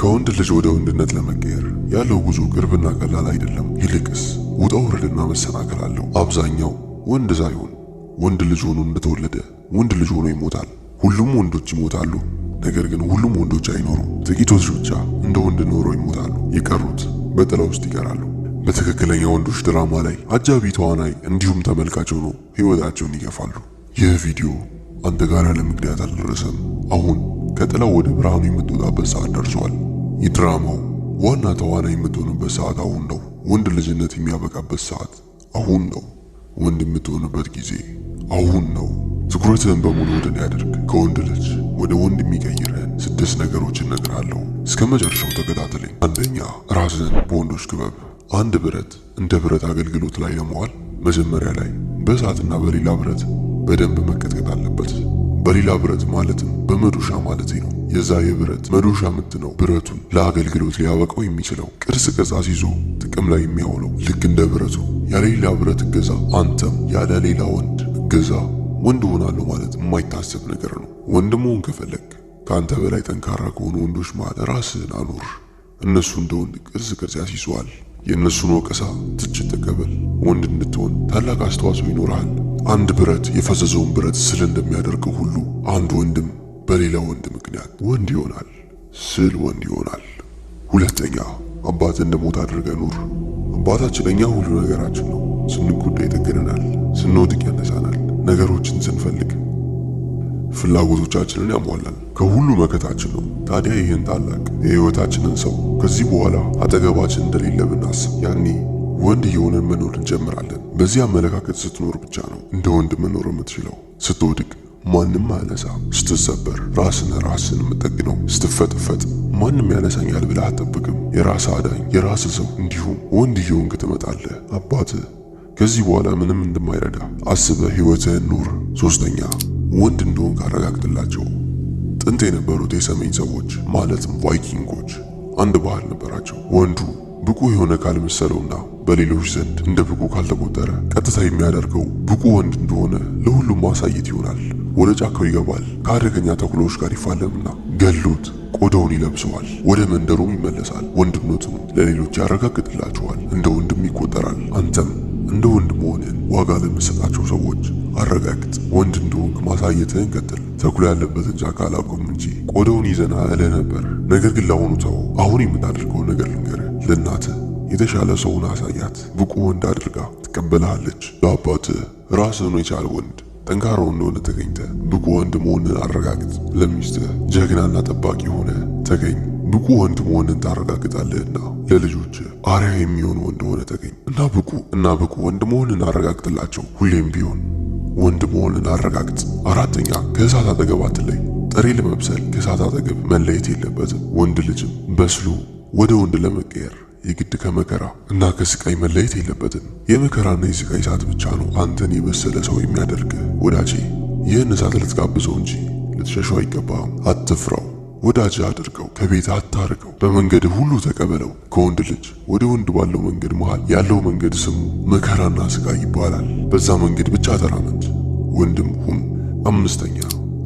ከወንድ ልጅ ወደ ወንድነት ለመቀየር ያለው ጉዞ ቅርብና ቀላል አይደለም። ይልቅስ ውጣ ውረድና መሰናከል አለው። አብዛኛው ወንድ ሳይሆን ወንድ ልጅ ሆኖ እንደተወለደ ወንድ ልጅ ሆኖ ይሞታል። ሁሉም ወንዶች ይሞታሉ። ነገር ግን ሁሉም ወንዶች አይኖሩም። ጥቂቶች ብቻ እንደ ወንድ ኖረው ይሞታሉ። የቀሩት በጥላ ውስጥ ይቀራሉ። በትክክለኛ ወንዶች ድራማ ላይ አጃቢ ተዋናይ እንዲሁም ተመልካች ሆኖ ህይወታቸውን ይገፋሉ። ይህ ቪዲዮ አንተ ጋር ያለ ምክንያት አልደረሰም። አሁን ከጥላው ወደ ብርሃኑ የምትወጣበት ሰዓት ደርሷል። የድራማው ዋና ተዋናይ የምትሆንበት ሰዓት አሁን ነው። ወንድ ልጅነት የሚያበቃበት ሰዓት አሁን ነው። ወንድ የምትሆንበት ጊዜ አሁን ነው። ትኩረትህን በሙሉ ወደ እኔ አድርግ። ከወንድ ልጅ ወደ ወንድ የሚቀይርህን 6 ነገሮችን እነግርሃለሁ። እስከ መጨረሻው ተከታተለኝ። አንደኛ፣ ራስህን በወንዶች ክበብ። አንድ ብረት እንደ ብረት አገልግሎት ላይ ለመዋል መጀመሪያ ላይ በእሳትና በሌላ ብረት በደንብ መቀጥቀጥ አለበት። በሌላ ብረት ማለትም በመዶሻ ማለት ነው። የዛ የብረት መዶሻ ምት ነው ብረቱን ለአገልግሎት ሊያበቃው የሚችለው፣ ቅርጽ ቅርጽ አስይዞ ጥቅም ላይ የሚያውለው። ልክ እንደ ብረቱ ያለ ሌላ ብረት እገዛ አንተም ያለ ሌላ ወንድ እገዛ ወንድ ሆናለሁ ማለት የማይታሰብ ነገር ነው። ወንድ መሆን ከፈለግ ከአንተ በላይ ጠንካራ ከሆኑ ወንዶች መሃል ራስህን አኑር። እነሱ እንደ ወንድ ቅርጽ ቅርጽ ያስይዘዋል። የእነሱን ወቀሳ፣ ትችት ተቀበል። ወንድ እንድትሆን ታላቅ አስተዋጽኦ ይኖርሃል። አንድ ብረት የፈዘዘውን ብረት ስል እንደሚያደርገው ሁሉ አንድ ወንድም በሌላ ወንድ ምክንያት ወንድ ይሆናል፣ ስል ወንድ ይሆናል። ሁለተኛ፣ አባትህ እንደሞተ አድርገህ ኑር። አባታችን ለእኛ ሁሉ ነገራችን ነው። ስንጎዳ ይጠግነናል፣ ስንወድቅ ያነሳናል፣ ነገሮችን ስንፈልግ ፍላጎቶቻችንን ያሟላል። ከሁሉ መከታችን ነው። ታዲያ ይህን ታላቅ የህይወታችንን ሰው ከዚህ በኋላ አጠገባችን እንደሌለ ብናስብ ያኔ ወንድ እየሆነን መኖር እንጀምራለን። በዚህ አመለካከት ስትኖር ብቻ ነው እንደ ወንድ መኖር የምትችለው። ስትወድቅ ማንም አያነሳ፣ ስትሰበር ራስን ራስን የምጠግነው፣ ስትፈጥፈጥ ማንም ያነሳኛል ብለህ አትጠብቅም። የራስ አዳኝ፣ የራስ ሰው እንዲሁም ወንድ እየሆንክ ትመጣለህ። አባትህ ከዚህ በኋላ ምንም እንደማይረዳ አስበህ ህይወትህን ኑር። ሶስተኛ፣ ወንድ እንደሆንክ አረጋግጥላቸው። ጥንት የነበሩት የሰሜን ሰዎች ማለትም ቫይኪንጎች አንድ ባህል ነበራቸው። ወንዱ ብቁ የሆነ ካልመሰለውና በሌሎች ዘንድ እንደ ብቁ ካልተቆጠረ ቀጥታ የሚያደርገው ብቁ ወንድ እንደሆነ ለሁሉም ማሳየት ይሆናል። ወደ ጫካው ይገባል። ከአደገኛ ተኩላዎች ጋር ይፋለምና ገሎት ቆዳውን ይለብሰዋል። ወደ መንደሩም ይመለሳል። ወንድነቱን ለሌሎች ያረጋግጥላቸዋል። እንደ ወንድም ይቆጠራል። አንተም እንደ ወንድ መሆንህን ዋጋ ለምትሰጣቸው ሰዎች አረጋግጥ። ወንድ እንደሆንክ ማሳየትህን ቀጥል። ተኩላ ያለበትን ጫካ አላውቅም እንጂ ቆዳውን ይዘና እልህ ነበር። ነገር ግን ለአሁኑ ተወው። አሁን የምታደርገውን ነገር ልንገርህ። ለእናትህ የተሻለ ሰውን አሳያት። ብቁ ወንድ አድርጋ ትቀበልሃለች። ለአባትህ ራስህን የቻለ ወንድ፣ ጠንካራ እንደሆነ ተገኝተ ብቁ ወንድ መሆንን አረጋግጥ። ለሚስትህ ጀግናና ጠባቂ ሆነ ተገኝ። ብቁ ወንድ መሆንን ታረጋግጣለህና። ለልጆች አርያ የሚሆን ወንድ ሆነ ተገኝ እና ብቁ ወንድ መሆንን አረጋግጥላቸው። ሁሌም ቢሆን ወንድ መሆንን አረጋግጥ። አራተኛ፣ ከእሳት አጠገብ አትለይ። ጥሬ ለመብሰል ከእሳት አጠገብ መለየት የለበትም። ወንድ ልጅም በስሎ ወደ ወንድ ለመቀየር የግድ ከመከራ እና ከስቃይ መለየት የለበትም። የመከራና የስቃይ እሳት ብቻ ነው አንተን የበሰለ ሰው የሚያደርግህ። ወዳጄ፣ ይህን እሳት ልትጋብዘው እንጂ ልትሸሸው አይገባም። አትፍራው። ወዳጅ አድርገው፣ ከቤት አታርቀው፣ በመንገድ ሁሉ ተቀበለው። ከወንድ ልጅ ወደ ወንድ ባለው መንገድ መሃል ያለው መንገድ ስሙ መከራና ስቃይ ይባላል። በዛ መንገድ ብቻ ተራመድ፣ ወንድም ሁን። አምስተኛ፣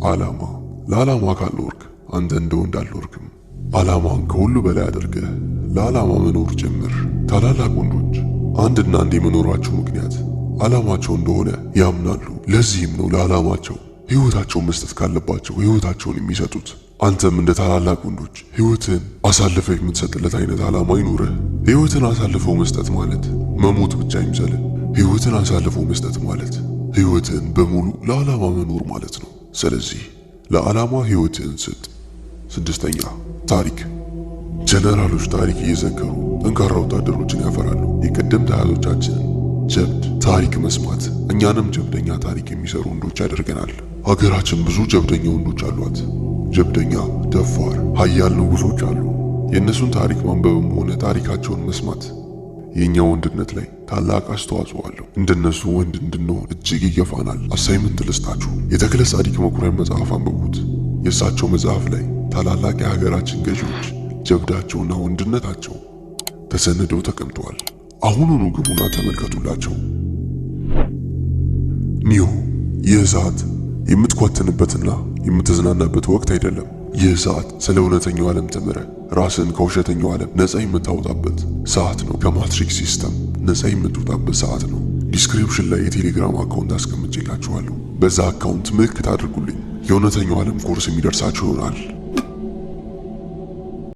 ዓላማ። ለዓላማ ካልኖርክ አንተ እንደ ወንድ አልኖርክም። ዓላማን ከሁሉ በላይ አድርገህ ለዓላማ መኖር ጀምር። ታላላቅ ወንዶች አንድና አንድ የመኖራቸው ምክንያት ዓላማቸው እንደሆነ ያምናሉ። ለዚህም ነው ለዓላማቸው ህይወታቸውን መስጠት ካለባቸው ህይወታቸውን የሚሰጡት። አንተም እንደ ታላላቅ ወንዶች ህይወትን አሳልፈህ የምትሰጥለት አይነት ዓላማ ይኑርህ። ህይወትን አሳልፈው መስጠት ማለት መሞት ብቻ አይምሰልህ። ህይወትን አሳልፈው መስጠት ማለት ህይወትን በሙሉ ለዓላማ መኖር ማለት ነው። ስለዚህ ለዓላማ ህይወትህን ስጥ። ስድስተኛ፣ ታሪክ። ጀነራሎች ታሪክ እየዘከሩ ጠንካራ ወታደሮችን ያፈራሉ። የቀደምት አያቶቻችንን ጀብድ ታሪክ መስማት እኛንም ጀብደኛ ታሪክ የሚሰሩ ወንዶች ያደርገናል። ሀገራችን ብዙ ጀብደኛ ወንዶች አሏት። ጀብደኛ፣ ደፋር፣ ሀያል ንጉሶች አሉ። የእነሱን ታሪክ ማንበብም ሆነ ታሪካቸውን መስማት የእኛ ወንድነት ላይ ታላቅ አስተዋጽኦ አለው። እንደነሱ ወንድ እንድንሆን እጅግ ይገፋናል። Assignment ልስጣችሁ። የተክለ ጻዲቅ መኩሪያን መጽሐፍ አንብቡት። የእሳቸው መጽሐፍ ላይ ታላላቅ የሀገራችን ገዢዎች ጀብዳቸውና ወንድነታቸው ተሰንደው ተቀምጠዋል። አሁኑኑ ግቡና ተመልከቱላቸው። ኒዮ፣ ይህ ሰዓት የምትኳትንበትና የምትዝናናበት ወቅት አይደለም። ይህ ሰዓት ስለ እውነተኛው ዓለም ተምረህ ራስን ከውሸተኛው ዓለም ነፃ የምታወጣበት ሰዓት ነው። ከ matrix system ነፃ የምትወጣበት ሰዓት ነው። Description ላይ የቴሌግራም account አስቀምጬላችኋለሁ። በዛ account ምልክት አድርጉልኝ። የእውነተኛው ዓለም ኮርስ የሚደርሳችሁ ይሆናል።